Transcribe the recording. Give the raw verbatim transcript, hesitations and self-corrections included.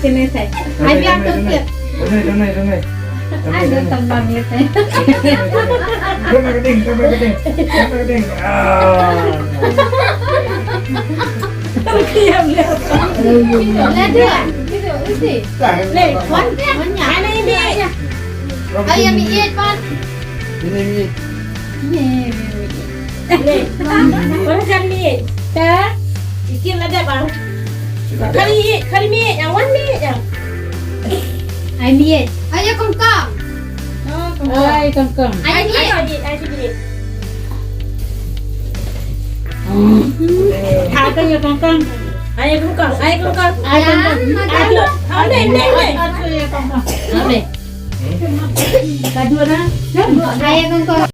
Sini saya. Ai biang tu sikit. Donai, donai, donai. Ai, donai, donai. Tam bang ya saya. Donai ka ding, donai ka ding. Donai ka ding. Ah. Lah, dua. Dua, dua. Leh, wan, wan nya. Ana ini. Ai, yang ini, Pan. Ini, ini. Ini, ini, ini. Leh, wan, wan, yang ini. Ta? Ikin ada, Bang. Kali, kali mi, yang wan mi, yang. Ai mi. Ai kongkong. Oh, kongkong. Ai kongkong. Ai mi. Ai mi, ai mi. Ai kongkong, kongkong. Ai kongkong, ai kongkong. Ai kongkong. Ai kongkong. Ai kongkong. Ai kongkong. Ka dua na. Ai kongkong.